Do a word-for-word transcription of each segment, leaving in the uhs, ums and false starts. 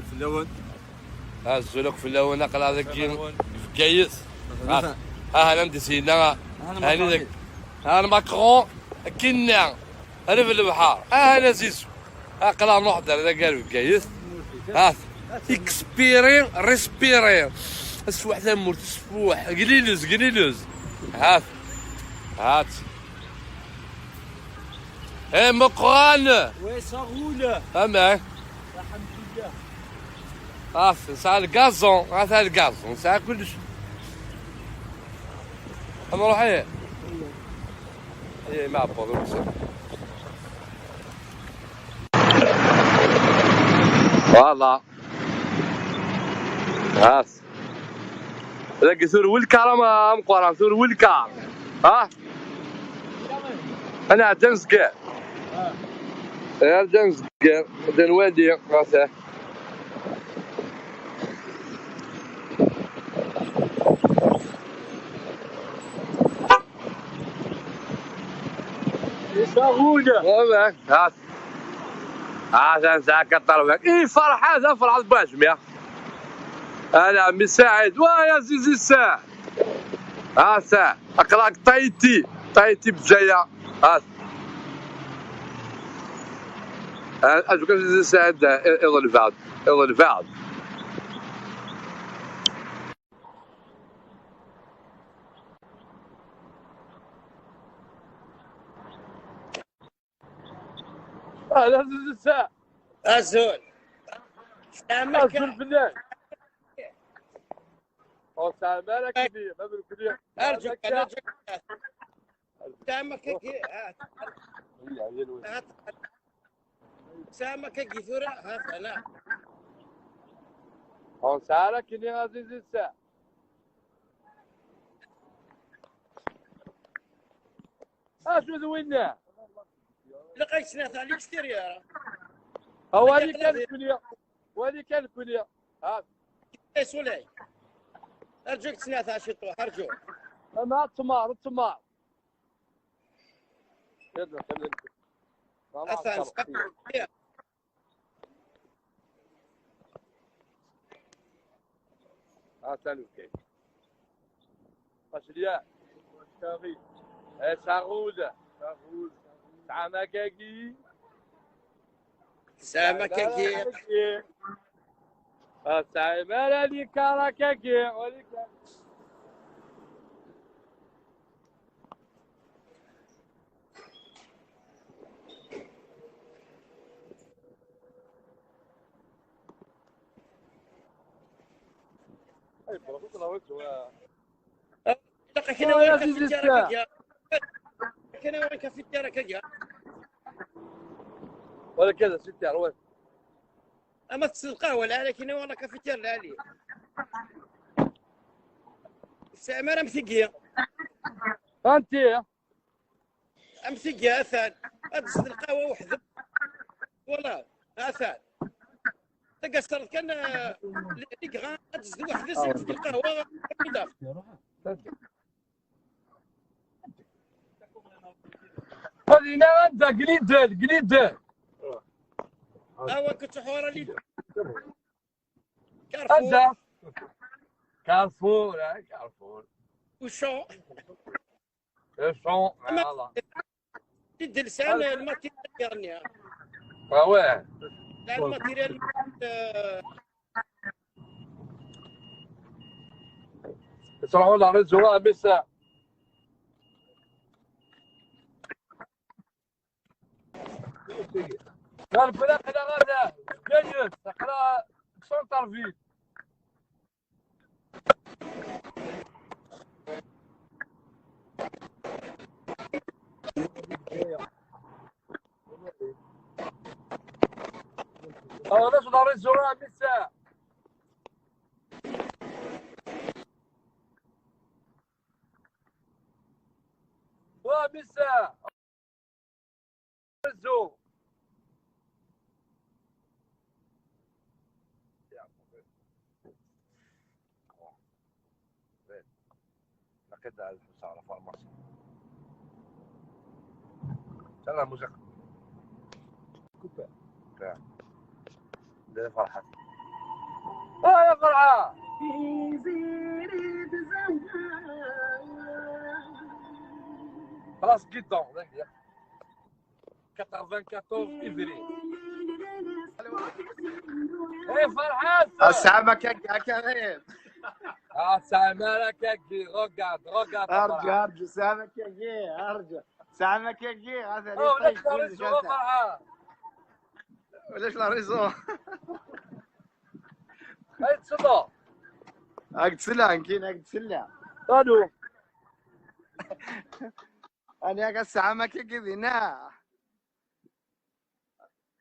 Fell-awen. Azul akk fell-awen, aql-aɣ dagi deg Bgayet. Ah, ah, la medicina. Ahlan Makron. Ahlan Makron. Akinna. Rrif lebḥer. Ahlan Zizu. Aql-aɣ nruḥ-d ar dagi ar Bgayet. Hat. Expiri, respiri. Asfuḥ tamurt, asfuḥ. Gliluz, gliluz. Hat. Hat. Eh, Meqqran! Oui, ça roule. Amek? Alḥemdulillah. Ah, nesɛa lgaẓun, ata lgaẓun, nesɛa kullec. Ad nruḥ, eh? Eh, ma ɛebbaḍ, ur nsen. Voilà. Has. Dagi tura welkar, a Meqqran, tura welkar. Ha? Ad nɛeddi ad nezger. Ad nɛeddi ad nezger. Ad nwali. Ata. Icaɣul. Ata. Ata, nesɛa akka ṭṭerba. I Ferḥat, a Ferḥat Buɛejmiɛ. Ala, mmi Saɛid. Wa ya Zizi Saɛid. Ata, aql-ak Tahiti. Tahiti bzaya. Ata. Azekka Zizi Saɛid, iḍ lbeɛd. Iḍ lbeɛd. Ahlan Zizi Saɛid. Azul. Sɛam akka. Azul fell-ak. Ur sɛim ara kini, ma d nekni. Arǧu kan, arǧu kan. Sɛam akka ki-, ha. Iya, iya, iya. Ha. Sɛam akka ki tura, ha, fana. Ur sɛi ara kini, Azizi Saɛid. Acu d winna? Ilaq ad yettnata à l'extérieur. Awali kan nekni. Wali kan nekni. Ha. Eh, Soleil. Arǧu ad yettnata ciṭuḥ, arǧu. Ama ttmar, ttmar. Atan. Atan Bgayet. Acelyaɛ. Asaɣud. Tesɛam akagi. Tesɛam akagi. Ur tesɛim ara likarr akagi. Ilaq kra win kafitira kagi. Kra win kafitira kagi. Wala kra sitira, wala. Ama tesɛiḍ lqahwa lɛali, kini wala kafitira lɛali. Tesɛam ara am tigi. Anti? Am tigi, atan. Ad tesɛiḍ lqahwa weḥd-m. Wala, atan. Tagasert kan, eh, li, li gra, ad tesɛiḍ weḥd-s, ad tesɛiḍ lqahwa. Xedina anda, glidel, glidel. Awa, kečč ḥura li. Carrefour. Anda? Carrefour, eh, Carrefour. Auchan. Auchan, ama voilà. Ti d-lsan lmatiriyal-nni. Ah ouais. Llan lmatiriyal, eh, Yesruḥu la réseau, ah, mais ça. Ɣer Bgayet, aql-aɣ ar Bgayet, aql-aɣ centre-ville. Ɣer la réseau, ah, mais ça. Ah, mais ça. Zo. Naqid ad nḥus ɣer la pharmacie. Tala musique. Kupa. Anda Ferḥat? اه يا فرحة. خلاص قيت دون. quatre-vingt-quatorze février. ايه فرحات. السلام عليكم يا كريم. السلام عليكم. Regarde, regarde. ارجع، ارجع، السلام عليكم يا كريم، ارجع. السلام عليكم يا كريم، هذا اللي اه، ولا يطيب كل شغل. فرحة. ولاش لا ريزون؟ هاي تصدى. هاك تسلع، كاين هاك تسلع. الو. انا هاك الساعه ما كي كي دينا.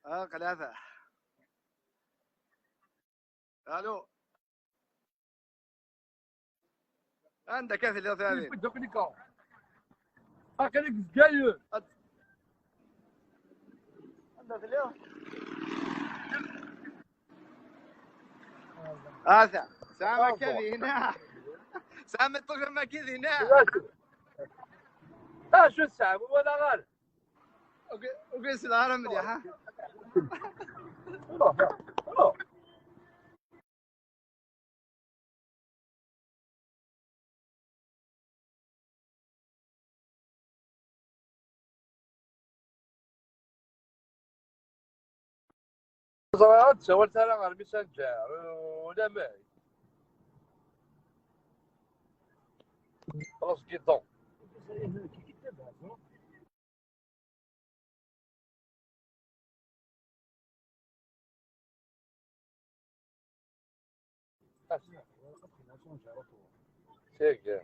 اه، قلاثه. الو. عندك كيف اللي ثاني؟ دوك نيكو. هاك ليك زكاير. عندك اليوم. هذا. سامة كذي هنا. سامة طول ما كذي هنا. اه، شو الساعة؟ هو لا غالب. اوكي، اوكي، سلام مليحة. روح، روح. زرعت سوالت انا غير ميسنجر ولا ماي. خلاص قيطون. C'est bien.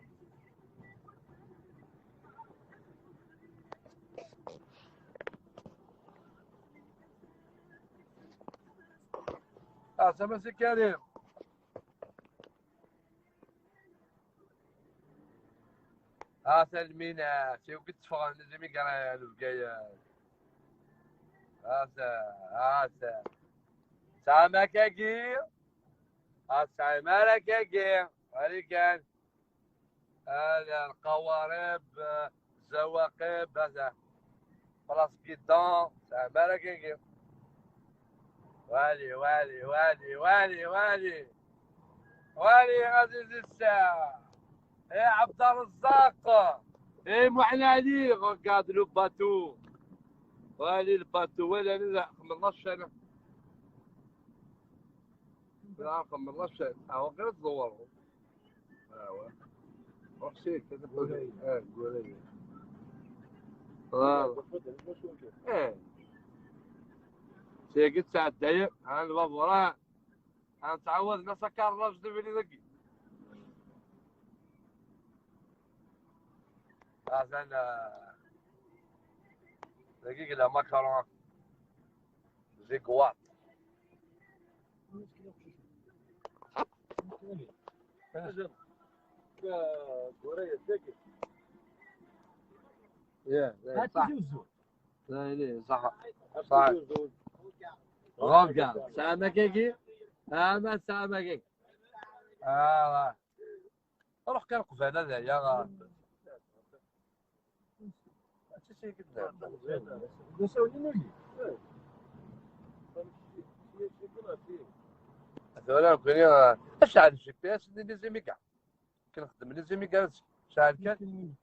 Ah, ça va, c'est carré. Ah, c'est le minage. C'est où que tu feras les immigrants, le gars. Ah, ça, ah, ça. Ça m'a cagé. Ah, ça m'a cagé. Allez, gagne. هذا القوارب، آه، الزواقب، هذا بلاص قدام، تاع مراكيكي. والي، والي، والي، والي، والي. والي عزيز الساعة. يا عبد الرزاق. اي معنا علي، regarde le bateau. والي الباتو، ولا لا، خمناش انا. لا، خمناش انا. هاو غير تزور. ايوا. روح سير، كذا قول لي. اه، قول لي. اه. سير قد ساعة داير، ها الباب وراه. ها تعوض، ما سكر الراجل دابا اللي ذكي. هذا انا. دقيقة، لا، ماكارون. زيكوات. يا، لا، صح. لا، لا، صح. صح. غلط قال. سامة كيكي. آه، ما سامة كيكي. آه. روح كان قبالة ذايا. هادشي قلنا. هذولا كاين، آه، اش على الجي بي اس اللي لي زيميكا. كنخدم لي زيميكا، شحال كان؟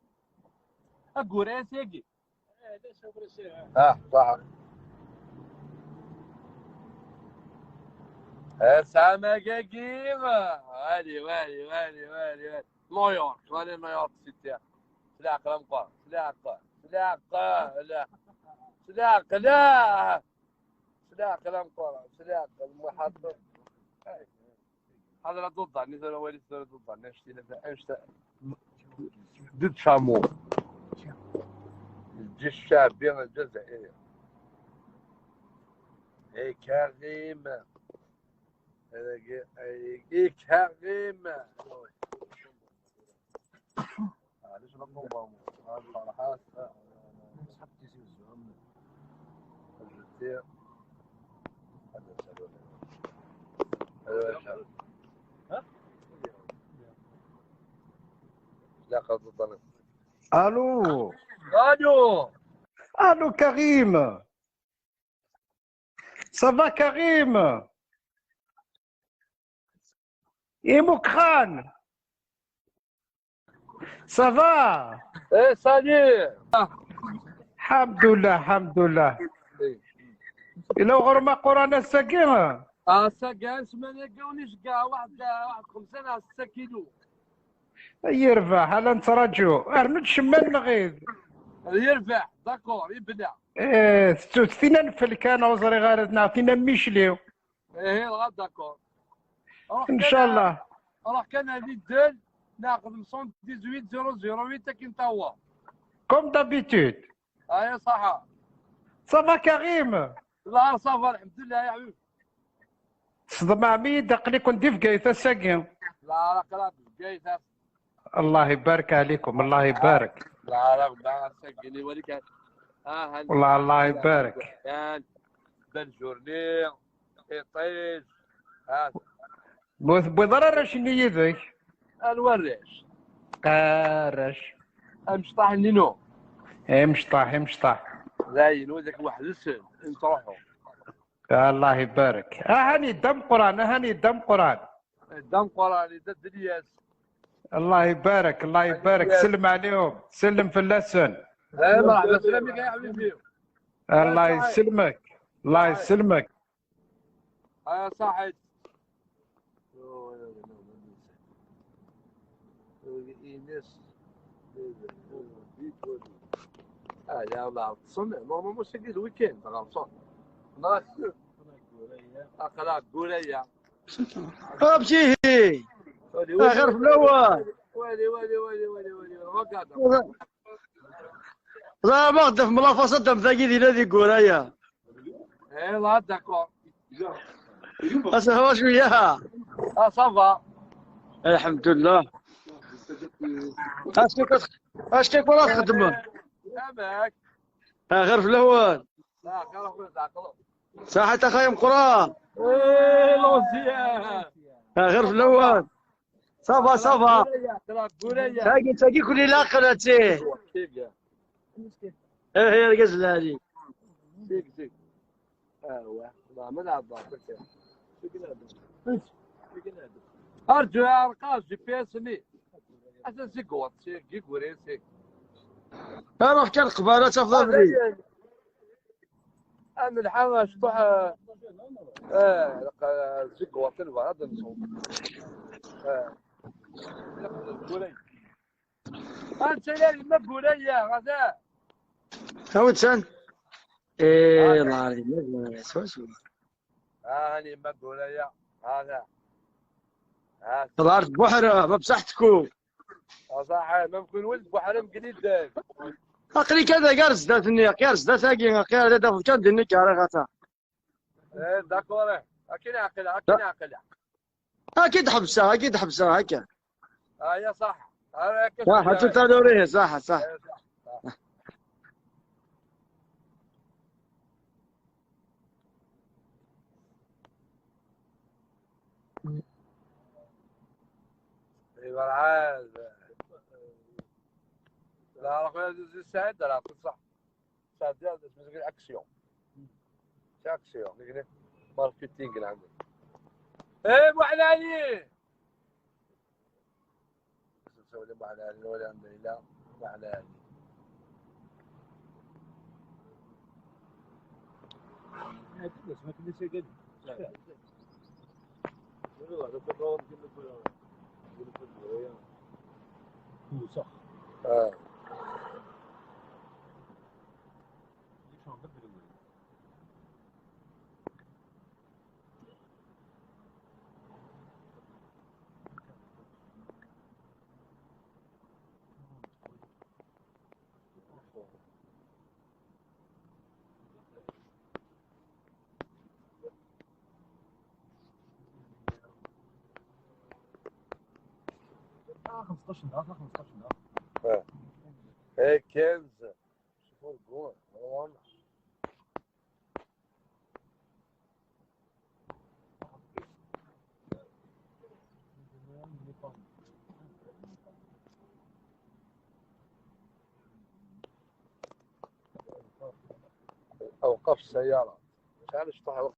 اكوري سيكي. اه، صح. السلام عليكم. والي، والي، والي، والي، والي. نيويورك، والي نيويورك سيتي. سلاق الأمطار، سلاق، سلاق، لا. سلاق، لا. سلاق الأمطار، سلاق المحطة. هذا لا ضد عني، هذا وليد لا ضد عني، اشتي لك، اشتي. ضد شامو. الجيش الشعبي الجزائري. اي كريم. اي، اي كريم. علاش لا طومبا؟ هاد الفرحات. الجدير. هذا الشباب. هذا الشباب. لا، قصد الطريق. الو. الو. الو كريم. Ça va كريم؟ Imukxan. Ça va? Eh, salut. الحمد لله، الحمد لله. إلا وغرما قران الساقي. Ah, ça gagne, semaine gagne, je gagne, واحد واحد خمسة على ستة كيلو. يربح، هلا نتراجو. أرنو تشمل نغيد. يربح، d'accord، يبدا. إيه، ستو تينا نفلكان وزري غاردنا، تينا ميشليو. ايه، غا d'accord. روح إن كان، شاء الله. روح كان هذه الدال، ناخذ مية وثمانية وعشرين صفر صفر ثمانية كي نطور. Comme d'habitude. ايا صح. Ça va كريم؟ لا، ça va، الحمد لله يا حبيبي. صدمة عميد، قلي كنت في قايثة ساقي. لا، راك راك بقيت. الله يبارك عليكم، الله يبارك. لا، راك بقى سجلي وليك. اه، هل- والله الله يبارك. كان بن جورني، يطيش. ها، بوث بيضرة راش نيدك. الوريش. قارش. امشطاح نينو. إيه، مشطاح، إيه، مشطاح. زين، ودك واحد السن، نتروحوا. الله يبارك. آه، هاني دم قران، آه، هاني دم قران. دم قراني، دا الدنياس. الله يبارك، الله يبارك. سلم عليهم، سلم في اللسن. ايه، مرحبا، سلامك يا حبيبي. الله يسلمك، الله يسلمك. اه، صحيت. ايناس. اه، لا، لا، تصنع. Normalement c'est le week-end، غلطان. اقرا قوريا. ابتيه. ويلي، آه، غير في الاول. ويلي، ويلي، ويلي، ويلي، ويلي. Regarde. لا، ما غدف من la façade دم ذاكي دينا ذي قورايا. ايه، لا، d'accord. اسهوا شويه. اه، ça va. الحمد لله. اش كيك اش كيك ولا تخدم؟ سامعك. آه، غير في الاول. لا، خير اخويا، تعقلوا. صحيت اخايا مقران. ايه، l'ancien. آه، غير في الاول. Ça va، ça va. قوريا، قوريا. تاقي تاقي كل لا قراتي. كيف يا؟ ايه، هي الغزله هذه. سيك، سيك. اه، هو. لا، ما نعرف بعض. ارجو يا ارقام جي بي اس ني. اسا سيك وات، سيك، كي كوري، سيك. اروح كان قباله تفضل لي. انا الحال شطح. اه، سيك وات، البعض نصوم. اه. كوري. انت يا ما كوري يا غدا. هاو تسان. ايه، الله عليك. سوا سوا. ها هاني ما كوري يا. هذا. ها. الارض بحر، ما بصحتكم. صح، ما ممكن ولد بحر مقليد. اقلي كذا قارس ذات النية، قارس ذات هاقي، قارس ذات كان دني كاري غاتا. ايه، d'accord. اكيد عقل، اكيد عقل. اكيد حبسه، اكيد حبسه هكا. اه، يا صح. اه، يا كيف صح، حتى تدوريه، صح، صح. ايه، صح، صح. ايوا، عاد. لا، راه خويا زوز سعيد، راه كل صح. سعيد، هذا اسمه غير اكسيون. شي اكسيون، نقول ماركتينغ اللي عندك. ايه، ابو علالي. سولي ابو علالي، ولا عندي لا، ابو علالي. صح. اه. آه، خمسطاش دقيقة، خمسطاش دقيقة. اه. ايه، كنز. شوفوا الجول. هو أوقف السيارة. شحال شطح